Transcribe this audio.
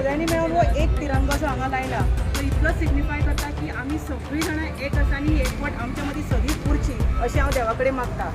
सगळ्यांनी मेळून हो एक तिरंगो जो हांगा लायला तो इतलो सिग्निफाय करता की आमी सगळीं जाणां एक आसा आनी ही एकवट आमच्या मदीं सदींच उरची अशें हांव देवा कडेन मागता.